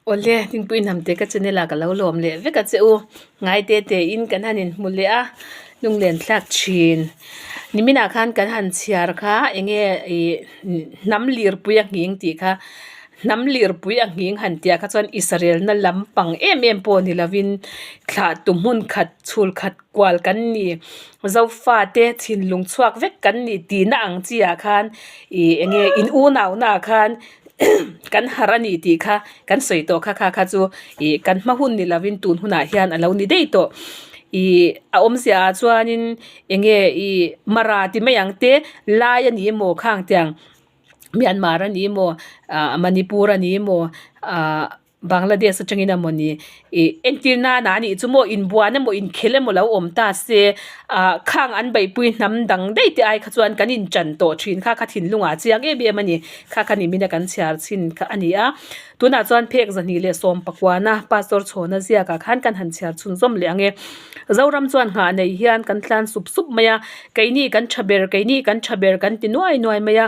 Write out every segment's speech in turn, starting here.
Awle, Dingpui Hnamte ka channel ah ka lo lawm leh vek a che u. Ngai te te in kan han inhmu leh a, lunglen thlak thin. Niminah khan kan han chhiar kha enge ih hnam lirpui a nghing tih kha hnam lirpui a nghing han tih ah kha chuan Israel na lampang em em pawh ni lovin thlah tu hmun khat chhul khat kual kan ni. Zofate thinlung chhuak vek kan ni tihna ang chi ah khan ih enge in unau na ah khan kan harh a ni tih kha kan sawi tawh kha kha kha chu ih kan hma hun ni lovin tun hunah hian a lo ni daih tawh ih a awmzia ah chuanin eng nge ih mara ti mai ang te lai a ni emaw khang tiang Myanmar a ni emaw ah Manipur a ni emaw ah. Bangladesh atangin a mawni ih entir nana a nih chu maw inbuan emaw inkhel emaw lo awm ta se ah khang an beihpui hnam dang daih te ai kha chuan kan inchan tawh thin kha kha thinlungah a chiang em em a ni kha kha nimin a kan chhiar chhin kha a ni a tunah chuan phek zahnih leh sawm pakuana pastor chhawna ziakah khan kan han chhiar chhunzawm leh ang e Zoram chuan nghah nei hian kan tlan sup sup mai a keini kan tha ber keini kan tha ber kan ti nuai nuai mai a.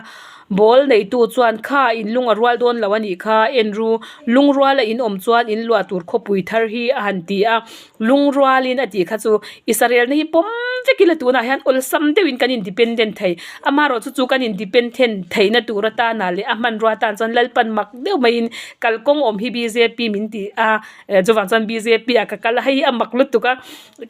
Ball neitu chuan kha in lung a rual dawn lo a nih kha enru lungruala in awm chuan in luah tur khawpui thar hi a han ti a lungrualin a tih kha chu Israel na hi pawm vek ila tunah hian awlsam deuhin kan independent thei amaherawh chu chu kan independent theihna tur atana leh a hmanrua atan chuan Lalpan mak deuh maiin kalkawng awm hi bjp min ti a chuvang chuan bjp ah ka kal a hei hi a mak lutuk a.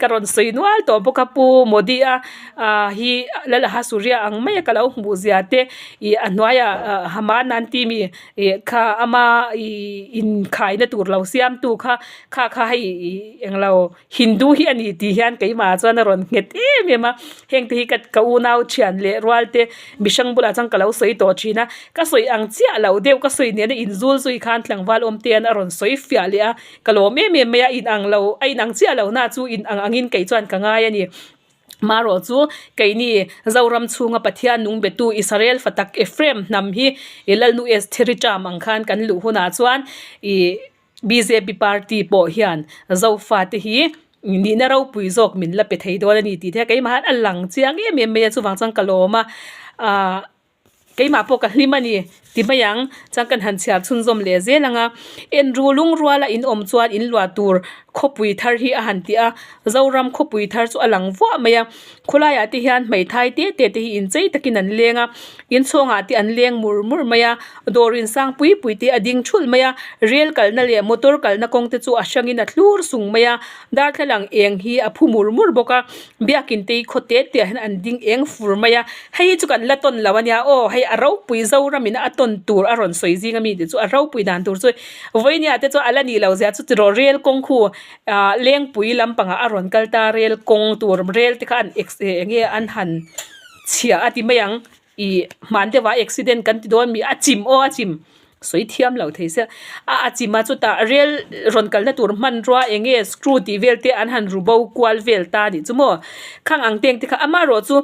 Ka rawn sawi nual tawh bawk a Pu Modi a ah hi Lal Ahasuria ang mai a ka lo hmuh zia te ih a hnuaiah ah Haman an tih mi ih kha ama ih inkhaina tur lo siam tu kha kha kha hei ih englo Hindu hi a ni tih hian keimah chuan a rawn nghet em em a heng te hi ka ka unau thian leh rual te mihring bulah chuan ka lo sawi tawh thin a ka sawi ang chiah loh deuh ka sawi nena inzul zui khan tlangval awm te hian a rawn sawi fiah leh a. Ka lawm em em mai a, in ang lo, a in ang chiah lo na chu in ang angin kei chuan ka ngai a ni. Marawh chu keini Zoram chhunga Pathian nung betu Israel fa tak Ephraim hnam hi i Lalnu Estheri term ang khan kan luh hunah chuan i bjp party pawh hian Zofa te hi nihna ropui zawk min la pe thei dawn a ni tih te kha keimah hian a lang chiang em em mai a, chuvang chuan ka lawm a. Aaa. Keimah pawh ka hlim a ni, ti mai ang. Chuan kan han chhiar chhunzawm leh zel ang a. Enru lungruala in awm chuan in luah tur khawpui thar hi a han ti a. Zoram khawpui thar chu a lang vuah mai a. Khawlaiah te hian hmeithai te te te hi inchei takin an leng a. Inchhawngah te an leng mur mur mai a. Dawr insang pui pui te a ding thulh mai a. Rel kalna leh motor kalna kawng te chu a hrangin a thlur sung mai a. Darthlalang eng hi a phu mur mur bawk a. Biakin te hi khaw te te ah hian an ding eng fur mai a, hei hi chu kan la tawn lo ania aw, hei a ropui Zoramin a tawn tur a rawn sawi zing ami tih chu a ropui dan tur chu vawinia te chu a la nih loh zia chu tiraw rel kawng khu ah lengpui lampangah a rawn kal ta rel kawng tur rel te kha an ex eng nge an han chhiah a ti mai ang. Ih hman deuh ah accident kan ti dawn mi a chim aw a chim sawi thiam lo thei sia a a chim a chutah rel rawn kalna tur hmanrua eng nge screw tih vel te an han ru bo kual vel ta anih chu maw khang ang teng te kha amaherawh chu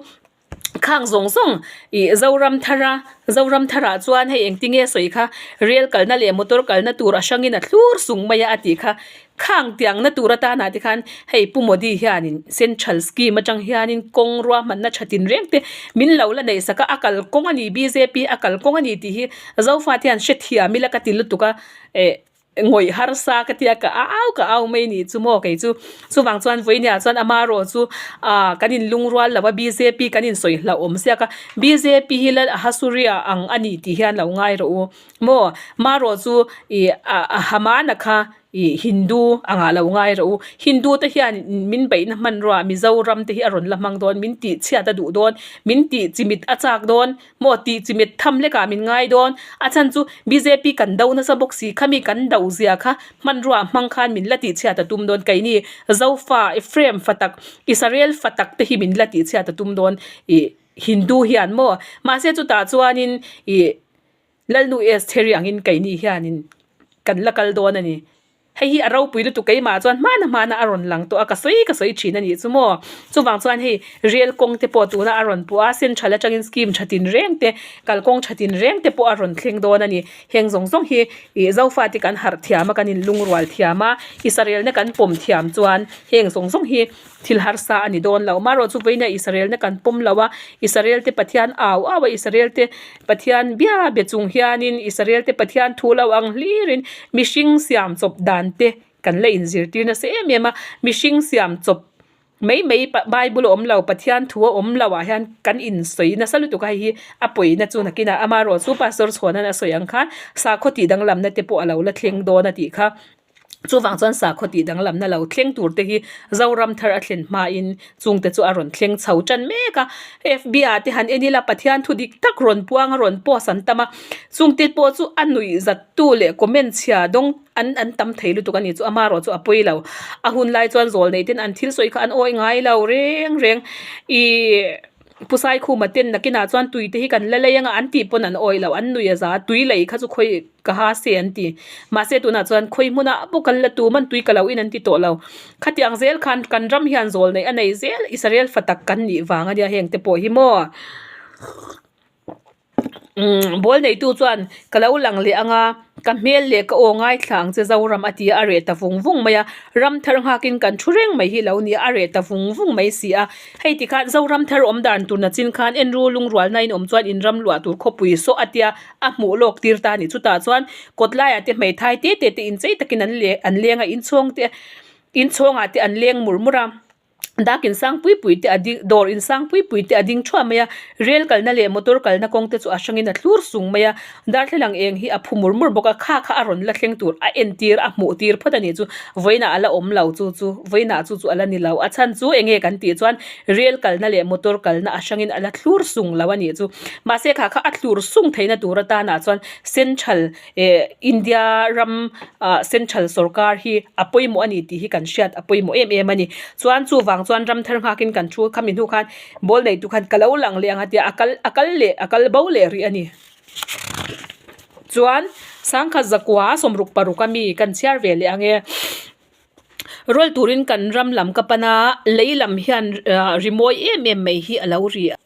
khang zawng zawng ih zoram thar a zoram thar ah chuan hei engtin nge sawi kha rel kalna leh motor kalna tur a hrangin a thlur sung mai a a tih kha. Khang tiangna tur atana te khan hei Pu Modi hianin Central Scheme atang hianin kawng ruahmanna tha tinreng te min lo la neih sak a, a kalkawng a ni bjp a kalkawng a ni tih hi Zofate hian hrethiam ila ka ti lutuk a, eh ngawih harsa ka tia ka au ka au mai nih chu maw kei chu. Chuvang chuan vawinia chuan amaherawh chu ah kan inlungrual lo a bjp kan insawi hlauhawm siak a, bjp hi Lal Ahasuria ang a ni tih hian lo ngai rawh u maw marawh chu ih a Hamana kha Ih Hindu angah lo ngai rawh u. Hindu te hian min beihna hmanrua Mizoram te hi a rawn la hmang dawn, min tih chhiat a duh dawn, min tih chimit a chak dawn, maw tih chimit tham lekah min ngai dawn. A chhan chu bjp kan do nasa bawk si, khami kan do zia kha hmanrua hmang khan min la tih chhiat a tum dawn. Keini Zofa, Ephraim fa tak, Israel fa tak te hi min la tih chhiat a tum dawn. Ih Hindu hian maw mahse chutah chuanin ih. Lalnu Estheri angin keini hianin kan la kal dawn a ni. Hei hi a ropui lutuk keimah chuan hmana hmana a rawn lang tawh a, ka sawi ka sawi thin a nih chu maw. Chuvang chuan hei rel kawng te pawh tuna a rawn puah a, central atangin scheme tha tin reng te, kalkawng tha tin reng te pawh a rawn thleng dawn a ni. Heng zawng zawng hi ih Zofate kan harh thiam a, kan inlungrual thiam a, Israelna kan pawm thiam chuan heng zawng zawng hi thil harsa a ni dawn lo. Marawh chu vawiina Israelna kan pawm lo a, Israel te Pathian au au a, Israel te Pathian bia bia chung hianin Israel te Pathian thu lo ang hlirin mihring siam chawp dan te kan la inzirtir nasa em em a, mihring siam chawp mai mai Bible a awm lo, Pathian thu a awm lo ah hian kan insawi nasa lutuk a, hei hi a pawina chu nakinah amarawh chu Pastor Chhuana'n a sawi ang khan sakhaw tih danglamna te pawh a lo la thleng dawn a tih kha. Chuvang chuan sakhaw tih danglamna lo thleng tur te hi Zoram thar a thlen hmain chungte chu a rawn thleng chho tan mek a. FB ah te han en ila Pathian thu dik tak rawn puang a rawn post an tam a, chungte pawh chu a nuih zat tu leh comment chhia dawng an an tam thei lutuk a ni chu amarawh chu a pawi lo. A hun lai chuan zawl nei ten an thil sawi kha an awi ngai lo reng reng. Ihh Pu Saikhuma ten nakinah chuan tui te hi kan la lei anga an tih pawn an awi lo, an nuih a za a, tui lei kha chu khawi ka ha se an ti. Mahse tunah chuan khawi hmunah pawh kal la tum an tui ka lo in an ti tawh lo. Khatiang zel khan kan ram hian zawl neih a nei zel Israel fa tak kan nih vang a nia heng te pawh hi maw. Umm ball neitu chuan ka lo lang leh ang a, ka hmel leh ka aw ngaithla ang che Zoram a ti a, a reh ta vung vung mai a, ram thar nghakin kan thu reng mai hi lo ni a, a reh ta vung vung mai si a, hei tikhan Zoram thar awm dan tur nachin khan enru lungrualna in awm chuan in ram luah tur khawpui saw a tia a hmuh lawk tir ta a ni, chutah chuan kawt laiah te hmeithai te te te inchei takin an leh an leng a, inchhawng te inchhawngah te an leng mur mur a. Dak insang pui pui te a ding dawr insang pui pui te a ding thuah mai a rel kalna leh motor kalna kawng te chu a hrangin a thlur sung mai a darthlalang eng hi a phu mur mur bawk a kha kha a rawn la thleng tur a entir a hmuh tir phawt a nih chu vawiinah a la awm lo chu chu vawiinah chu chu a la ni lo a chhan chu eng nge kan tih chuan rel kalna leh motor kalna a hrangin a la thlur sung lo a nih chu mahse kha kha a thlur sung theihna tur atanah chuan central Eh India ram ah central sorkar hi a pawimawh a ni tih hi kan hriat a pawimawh em em a ni. Chuan chuvang chuan ram thar nghakin kan thu khami hnu khan ball nei tu khan ka lo lang leh ang a tia a kal a kal leh a kal bo leh rih a ni. Chuan sangkhat zakua sawmruk paruk ami kan chhiar ve leh ang e. Rawl turin kan ram lam ka pan a lei lam hian ah rimawi em em mai hi a lo ri a.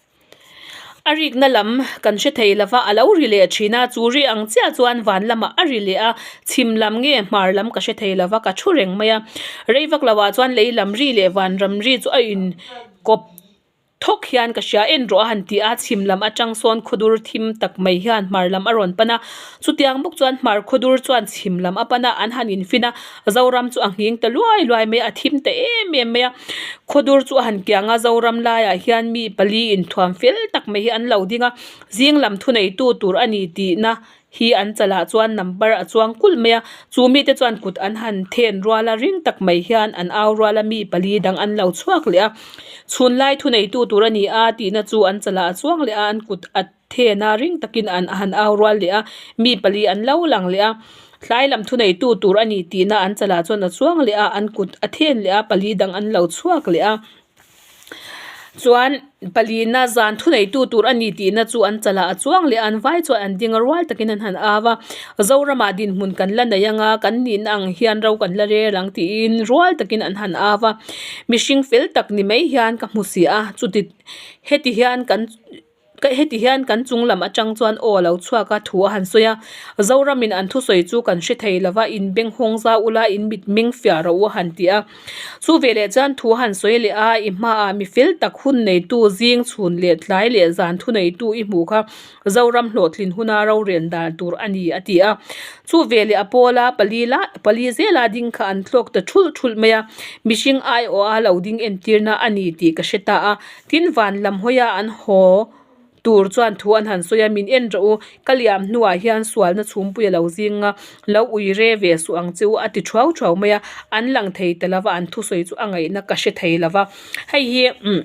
A rikna lam kan hre thei lova a lo ri leh thin a, chu ri ang chiah chuan van lamah a ri leh a, chhim lam nge hmar lam ka hre thei lova ka thu reng mai a, rei vak lovah chuan lei lam ri leh van ram ri chu a in kawp thawk hian ka hria en rawh a han ti a, chhim lam atang sawn khawdur thim tak mai hian hmar lam a rawn pan a, chutiang bawk chuan hmar khawdur chuan chhim lam a pan a, an han infin a. Zoram chu a nghing ta luai luai mai a, a thim ta em em mai a, khawdur chu a han kiang a, Zoram laiah hian mi pali inthuam fel tak mai hi an lo ding a, zing lam thuneitu tur a ni tihna hi an chalah chuan number a chuang kulh mai a, chu mite chuan kut an han then rual a, ring tak mai hian an au rual a, mi pali dang an lo chhuak leh a, chhunlai thuneitu tur a ni a tihna chu an chalah a chuang leh a, an kut a. Thena ring takin an han au rual leh a, mi pali an lo lang leh a, tlai lam thuneitu tur a ni tihna an chalah chuan a chuang leh a, an kut a then leh a, pali dang an lo chhuak leh a. Chuan palina zan thuneitu tur a ni tihna chu an chalah a chuang leh a, an vai chuan an ding a rual takin an han au a, Zoramah dinhmun kan la nei anga kan nihna ang hian ro kan la rel ang tiin rual takin an han au a, mihring fel tak ni mai hian ka hmu si a, chuti heti hian kan. Ka heti hian kan chung lam atang chuan aw a lo chhuak a, thu a han sawi a. Zoramin an thusawi chu kan hre thei lo va, in beng hawng zau ula, in mit meng fiah rawh u a han ti a. Chu veleh chuan thu a han sawi leh a, i hmaah mi fel tak hun neitu zing chhun leh tlai leh zan thuneitu i hmuh kha Zoram hlawhtlin huna rorel dan tur a ni a ti a. Chu veleh a pawla pali la pali zela ding kha an thlawk ta thulh thulh mai a, mihring aiawha lo ding entirna a ni tih ka hre ta a. Tin van lam hawia an haw tur chuan thu an han sawi a, min en rawh u, ka liam hnuah hian sualna chhumpui a lo zing a, lo ui re ve suh ang che u a ti thuau thuau mai a, an lang thei ta lova an thusawi chu a ngaihna ka hre thei lova, hei hi umm.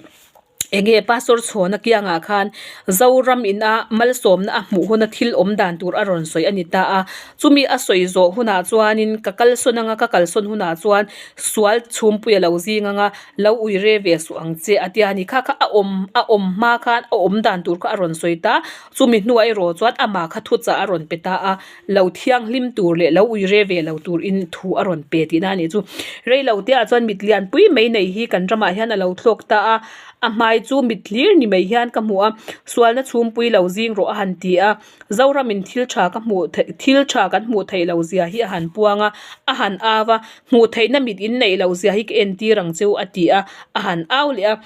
Enge Pastor Chhawna kiangah khan Zoram ina malsawmna a hmuh huna thil awm dan tur a rawn sawi a ni ta a. Chumi a sawi zawh hunah chuanin ka kalsawn anga ka kalsawn hunah chuan sual chhumpui a lo zing anga lo ui re ve suh ang che a tia a ni. Kha kha a awm a awm hma khan a awm dan tur kha a rawn sawi ta. Chumi hnuah erawh chuan amah kha thuchah a rawn pe ta a, lo thianghlim tur leh lo ui re ve lo tur in thu a rawn pe tihna a nih chu. Rei lo te ah chuan mit lian pui mai nei hi kan ramah hian a lo thlawk ta a, a hmai chu mit hlir ni mai hian ka hmu a, sualna chhumpui lo zing rawh a han ti a, Zoramin thil tha ka hmuh theih thil tha kan hmuh theih loh zia hi a han puang a, a han au a, hmuh theihna mit in neih loh zia hi ka entir ang cheu a ti a, a han au leh a,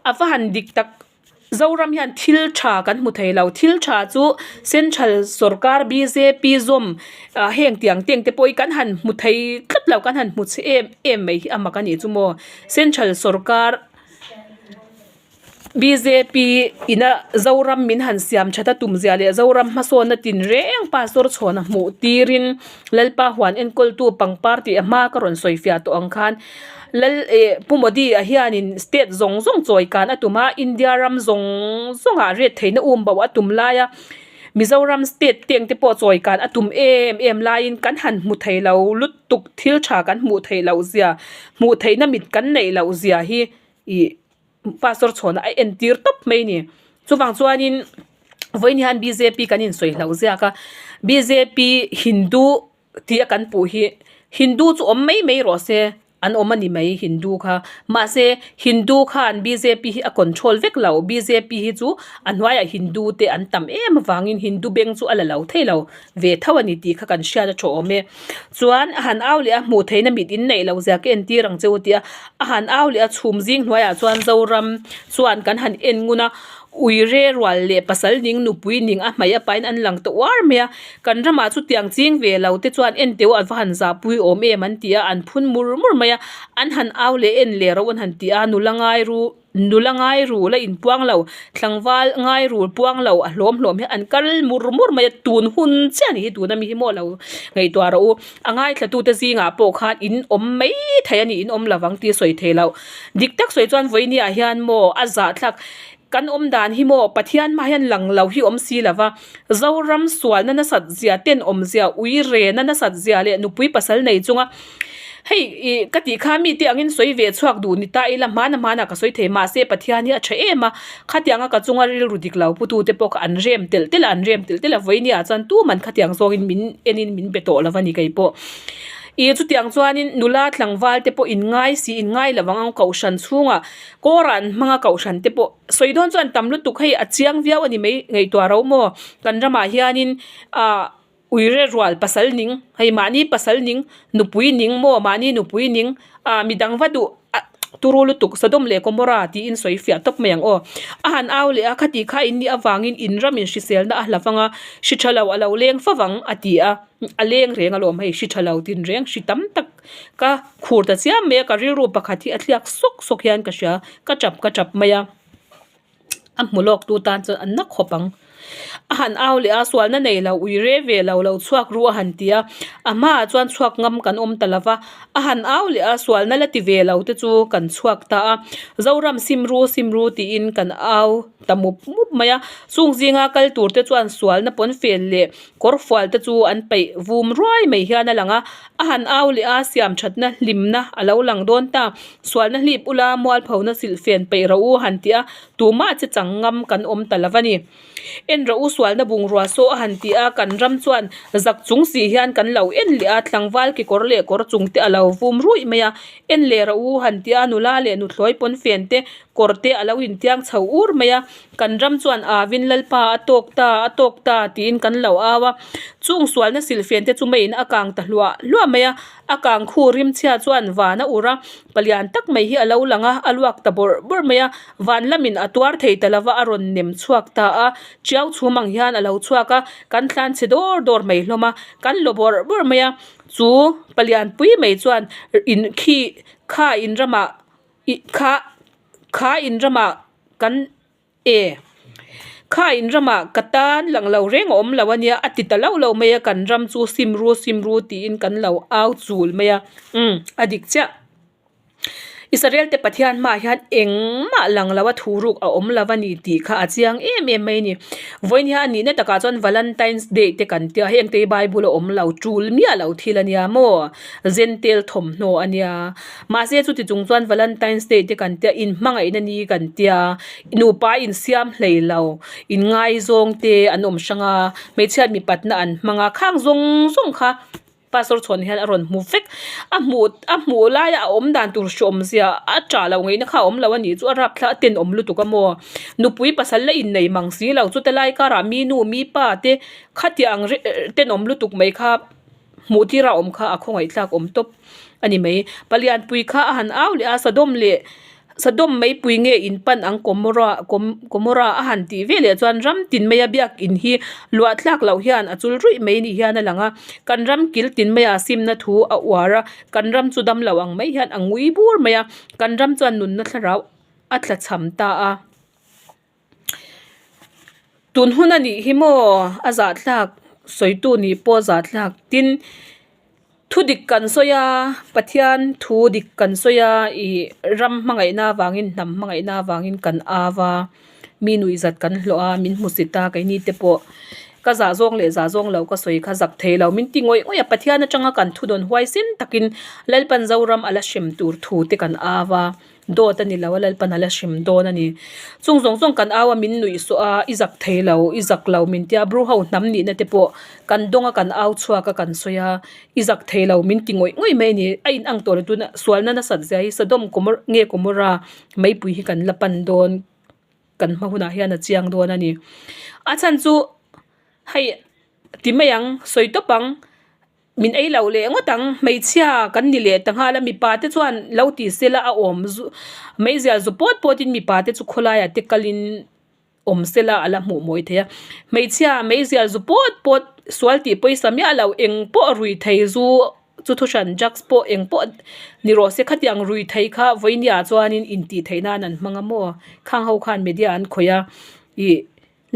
a va han dik tak. Zoram hian thil tha kan hmu thei lo, thil tha chu central sorkar bjp zawm ah heng tiang teng te pawh hi kan han hmu thei tlat lo kan han hmu chhe em em mai hi a mak a nih chu maw central sorkar bjp ina Zoram min han siam that a tum zia leh Zoram hmasawnna tinreng pastor chhuan a hmuh tirin Lalpa huan enkawltu pangpar tih a hma ka rawn sawi fiah tawh ang khan. Lal eh Pu Modi a hianin state zawng zawng chawi kan a tum a, India ram zawng zawngah ret theihna um bo a tum lai a, Mizoram state teng te pawh chawi kan a tum em em laiin kan han hmu thei lo lutuk thil tha kan hmuh theih loh zia, hmuh theihna mit kan neih loh zia hi ih Pastor chhuahna a entir tawp mai a ni. Chuvang chuanin vawiin hian bjp kan insawi hlauh ziak a, bjp Hindu tih a kan puh hi Hindu chu awm mai mai rawh se an awm a ni mai Hindu kha mahse Hindu khan bjp hi a control vek lo bjp hi chu a hnuaiah Hindu te an tam em avangin Hindu beng chu a la lo thei lo ve tho a ni tih kha kan hriat a tha awm e chuan a han au leh a hmuh theihna mit in neih loh zia ka entir ang che u tih a a han au leh a chhum zing hnuaiah chuan Zoram chuan kan han en ngun a. Ui re rual leh pasal ning nupui ning a hmai a pain an lang ta uar mai a, kan ramah chutiang ching ve lo te chuan en teuh an va han zahpui awm em an ti a, an phun mur mur mai a, an han au leh en leh ro an han ti a, nula ngai ru nula ngai rul a inpuang lo, tlangval ngai rul puang lo a hlawm hlawm hian an kal mur mur mai a, tun hun chiah a nih hi tuna mi hi maw lo ngaihtuah rawh u, a ngaithlatute zingah pawh khan in awm mai thei a ni, in awm lovang tih a sawi thei lo. Dik tak sawi chuan vawinia hian maw a zahthlak kan awm dan hi maw Pathian hma hian lang lo hi awm si lova, Zoram sualna nasat zia tenawm zia ui rena nasat zia leh nupui pasal nei chunga hei ih ka tih kha mite angin sawi ve chhuak duh ni ta ila hmana hmana ka sawi thei mahse Pathian hi a tha em a, khatianga ka chunga rilru dik lo putute pawh kha an rem telh telh a an rem telh telh a vawinia chuan tuman khatiang zawngin min enin min be tawh lova ni keipawh. Ih chutiang chuanin nula tlangval te pawh inngai si inngai lo ang ang kohhran chhungah kawr ah an hmang a kohhran te pawh sawi dawn chuan tam lutuk hei a chiang viau a ni mai ngaihtuah ro maw kan ramah hianin ah uire rual pasal ning hei mahni pasal ning nupui ning maw mahni nupui ning ah midang va duh ah turu lutuk Sodom leh Gomorrah tiin sawi fiah tawp mai ang aw a han au leh a khati kha in nih avangin in ram in hriselna a hla vang a hri tha lo a lo leng fo vang a ti a. A leng reng alawm hei hri tha lo tin reng hri tam tak ka khur ta chiam mai a ka rilru pakhat hi a thliak sawk sawk hian ka hria ka tap ka tap mai a a hmu lawk tu tan chuan an na khawp ang a han au leh a sualna nei lo ui re ve lo lo chhuak ru a han ti a a hmaah chuan chhuak ngam kan awm ta lo va a han au leh a sualna la ti ve lo te chu kan chhuak ta a Zoram sim ru sim ru tiin kan au ta mup mup mai a chung zinga kal tur te chuan sualna pawn fel leh Kawr fual te chu an peih vum ruai mai hian a lang a, a han au leh a, siam thatna hlimna a lo lang dawn ta. Sualna hlip ula mualphona silhfen peih rawh u han ti a, tumah che chang ngam kan awm ta lo a ni. En rawh u sualna bungrua saw a han ti a, kan ram chuan zak chung si hian kan lo en leh a, tlangval kekawr leh kawr chung te a lo vum ruih mai a, en leh rawh u han ti a, nula leh nuthlawi pawnfen te kawr te a lo intiang chho ur mai a, kan ram chuan Avin Lalpa a tawk ta, a tawk ta tiin kan lo au a, chung sualna silhfen te chu meiin a kang ta hluah hluah mai a, a kang khu rimchhia chuan van a ur a, palian tak mai hi a lo lang a, a luak ta bawrh bawrh mai a, van lamin a tuar thei ta lova a rawn nem chhuak ta a, tiau chhum ang hian a lo chhuak a, kan tlan chhe dawr dawr mai hlawm a, kan law bawrh bawrh mai a, chu palian pui mai chuan in khi kha in ramah Ih kha kha in ramah kan e kha in ramah ka tan lang lo reng a awm lo a nia a ti ta lo lo mai a kan ram chu sim ru sim ru tiin kan lo au chul mai a umm a dik chiah. Israel te Pathian hmaah hian engmah lang lo a thu ruk a awm lo a ni tih kha a chiang em em mai a ni. Vawiin hian a nihna takah chuan Valentine's Day te kan tia heng te hi Bible a awm lo tul miah lo thil a nia maw Gentile thawmhnaw a nia. Mahse chuti chung chuan Valentine's Day te kan tia inhmangaihna ni kan tia nupa insiam hlei lo inngaizawng te an awm hrang a hmeichhiat mipatna an hmang a khang zawng zawng kha Pastor chhuan hian a rawn hmu vek a hmuh a hmuh laia a awm dan tur hre awmzia a tah loh ngaihna kha a awm lo a nih chu a rapthlak a tenawm lutuk a maw nupui pasal la innei mang si lo chuta lai karah mi nu mi pa te khatiang tenawm lutuk mai kha hmuh tir a awm kha a khawngaih thlak awm tawp a ni mai palianpui kha a han au leh a sodom leh sodom meipui nge in pan ang Gomorrah Gomorrah a han tih veleh chuan ram tin maia biak in hi luah tlak loh hian a chul ruih mai ni hian a lang a kan ram kil tin maiah simna thu a uar a kan ram chu dam lo ang mai hian a ngui bur mai a kan ram chuan nunna thlarau a tla cham ta a. Tun hun a nih hi maw a zahthlak sawitu nih pawh a zahthlak tin thu dik kan sawi a Pathian thu dik kan sawi a ih ram hmangaihna avangin hnam hmangaihna avangin kan au a mi nuihzat kan hlawh a min hmusit a keini te pawh ka zah zawng leh zah zawng lo ka sawi kha zak thei lo min ti ngawih ngawih a Pathian atanga kan thu dawn huaisen takin Lalpan Zoram a la hrem tur thu te kan au a. Dawt a ni lo a, Lalpan a la hrim dawn a ni. Chung zawng zawng kan au a min nuih suah a, i zak thei lo, i zak lo min tia Bru ho hnam nihna te pawh kan dawng a kan au chhuak a kan sawi a, i zak thei lo min ti ngawih ngawih mai a ni. A in ang tawh lo tuna sualna nasat zia hi Sodom Gomor nge Gomorrah meipui hi kan la pan dawn kan hma hunah hian a chiang dawn a ni. A chhan chu hei ti mai ang sawi tawp ang. Min ei loh leh ngawt ang, hmeichhia kan ni leh ta nghal a, mipa te chuan lo ti se la a awm zu meizial zu pawt pawt in mipa te chu khawlaiah te kalin awm se la a la hmuh mawi thei a, hmeichhia meizial zu pawt pawt sual tih pawisa miah lo eng pawh rui thei zu chu thuhran drugs pawh eng pawh ni rawh se khatiang rui thei kha vawinia chuanin intih theih nan an hmang a maw khang ho khan media an khawih a ih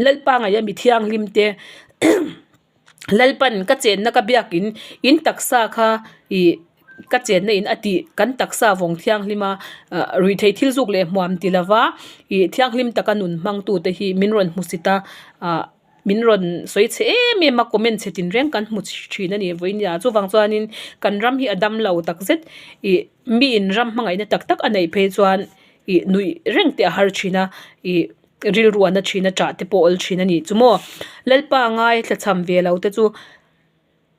Lalpa ngaih a mi thianghlim te. Lalpan ka chenna ka biakin in taksa kha ih ka chenna in a tih kan taksa vawng thianghlim a ah ruihtheih thil zuk leh hmuam ti lova ih thianghlim taka nun hmang tu te hi min rawn hmu sit a ah min rawn sawi chhe em em a comment chhe tinreng kan hmu thin a ni vawiin ah chuvang chuanin kan ram hi a dam lo takzet ih mi in ram hmangaihna tak tak a neih phei chuan ih nuih reng te a har thin a ih. Rilru a na thin a ṭah te pawh awl thin a nih chu maw. Lalpa ngai thlachham ve lo te chu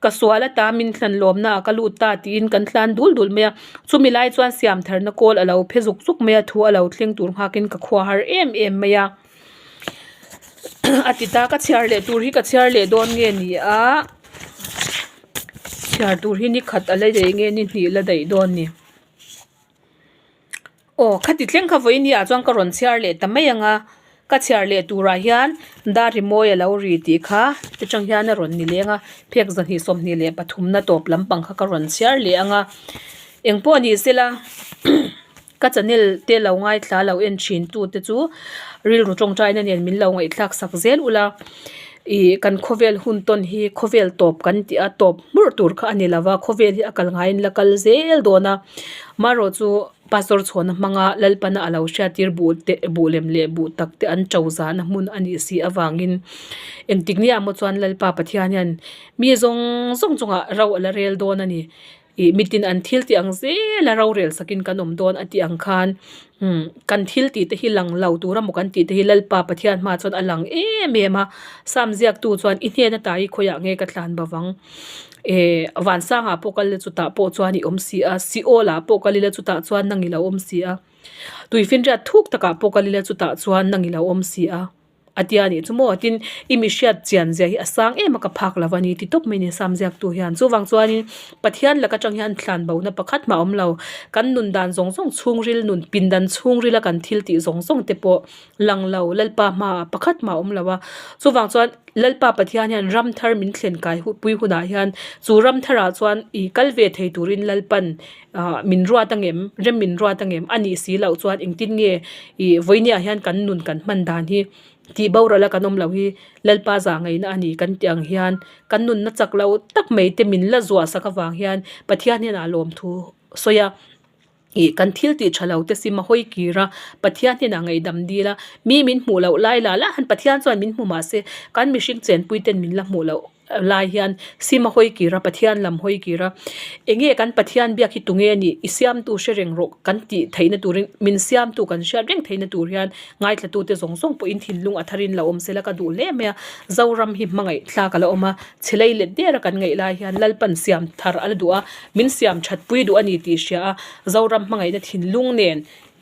ka sual ata min thlan lawmna ah ka lut ta tiin kan tlan dul dul mai a. Chumi lai chuan siam tharna kawl a lo phe zuk zuk mai a, thu a lo thleng tur nghakin ka khua har em em mai a. A ti ta, ka chhiar leh tur hi ka chhiar leh dawn nge ni a, chhiar tur hi ni khat a la daih nge ni hnih la daih dawn ni. Aw khati thleng kha vawiin ah chuan ka rawn chhiar leh ta mai ang a ka chhiar leh turah hian dar rimawi a lo ri tih kha te tang hian a rawn ni leng a phek zahnih 23 na tawp lampang kha ka rawn chhiar leh ang a engpawh ni sela ka channel te lo ngaithla lo en thin tu te chu rilru tawngtaina nen min lo ngaihthlak sak zel ula ih kan khawvel hun tawn hi khawvel tawp kan tih a tawp hmurh tur kha a ni lova khawvel hi a kal ngaiin la kal zel dawn a marawh chu. Pastor chhuahna hmanga Lalpana a lo hriattir buh te buh lem leh buh tak te an to zahna hmun a nih si avangin engtik ni ah maw chuan Lalpa Pathian hian mi zawng zawng chungah ro a la rel dawn a ni. Ih mitin an thil tih ang zel a rorel sakin kan awm dawn a tih ang khan umm kan thil tih te hi lang lo tur emaw kan tih te hi Lalpa Pathian hmaah chuan a lang em em a. Sam ziaktu chuan i hnen ata hi khawiah nge ka tlan bavang. Eh vansangah pawh kal ila chutah pawh chuan i awm si a Seol ah pawh kal ila chutah chuan nang i lo awm si a tuifinriat thuk takah pawh kal ila chutah chuan nang i lo awm si a a tia nih chu maw tin i mi hriat chian zia hi a sang em a ka phak lo a ni ti tawp mai a ni sam ziak tu hian chuvang chuanin Pathian laka tang hian thlan bo na pakhat mah a awm lo kan nun dan zawng zawng chhungril nun pindan chhungril a kan thil tih zawng zawng te pawh lang lo Lalpa hmaah pakhat mah a awm lo a chuvang chuan Lalpa Pathian hian ram thar min thlen kai pui hunah hian chu ram tharah chuan ih kal ve thei turin Lalpan ah min ruat angem rem min ruat angem a nih si loh chuan engtin nge ih vawinia hian kan nun kan hman dan hi tih boral a kan awm loh hi Lalpa zah ngaihna a ni kan tih ang hian kan nunna chak lo tak mai te min la zuah sak avang hian Pathian hian a lawmthu sawi a. Ih kan thil tih tha lo te sim a hawi kir a, Pathian hnenah ngaihdam dil a, mi min hmuh loh lai lah lah han Pathian chuan min hmu mahse kan mihring chenpui ten min la hmuh loh lai hian sim a hawi kir a, Pathian lam hawi kir a, enge kan Pathian biak hi tunge a nih i siamtu hre reng rawh kan tih theihna turin min siamtu kan hriat reng theihna tur hian ngaithlatute zawng zawng pawhin thinlung a tharin lo awm sela ka duh hle mai a, Zoram hi hmangaih thlak a la awm a, chhe lei let der a kan ngaih lai hian Lalpan siam thar a la duh a, min siam that pui duh a ni tih hria a, Zoram hmangaihna thinlung nen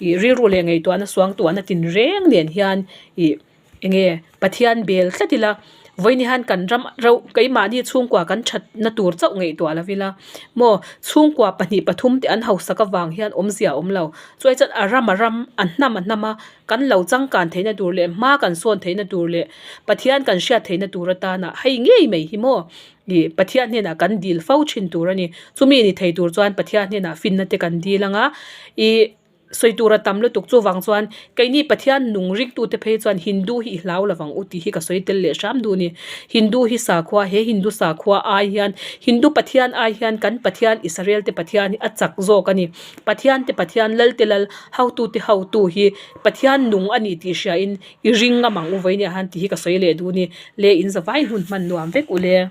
ih rilru leh ngaihtuahna suangtuahna tinreng nen hian ih enge Pathian bel tlat ila vawiin hian kan ram ro keimahni chhungkua kan thatna tur chauh ngaihtuah lo ila maw chhungkua pahnih pathum te an hausak avang hian awmzia a awm lo chuai chuan a ram a ram a hnam a hnam a kan lo changkan theihna tur leh hma kan sawn theihna tur leh Pathian kan hriat theihna tur atana hei ngei mai hi maw ih Pathian hnenah kan dil fo thin tur a ni chumi ni thei tur chuan Pathian hnenah finna te kan dil anga ih sawi tur a tam lutuk chuvang chuan keini Pathian nung ringtute phei chuan Hindu hi i hlau lovang u tih hi ka sawi tel leh hram duh a ni Hindu hi sakhua he Hindu sakhua ai hian Hindu Pathian ai hian kan Pathian Israel te Pathian hi a chak zawk a ni Pathian te Pathian lal te lal hotute hotu hi Pathian nung a ni tih hriain i ring ngam ang u vawiin ah hian tih hi ka sawi leh duh a ni le in zavai hun hman nuam vek u le.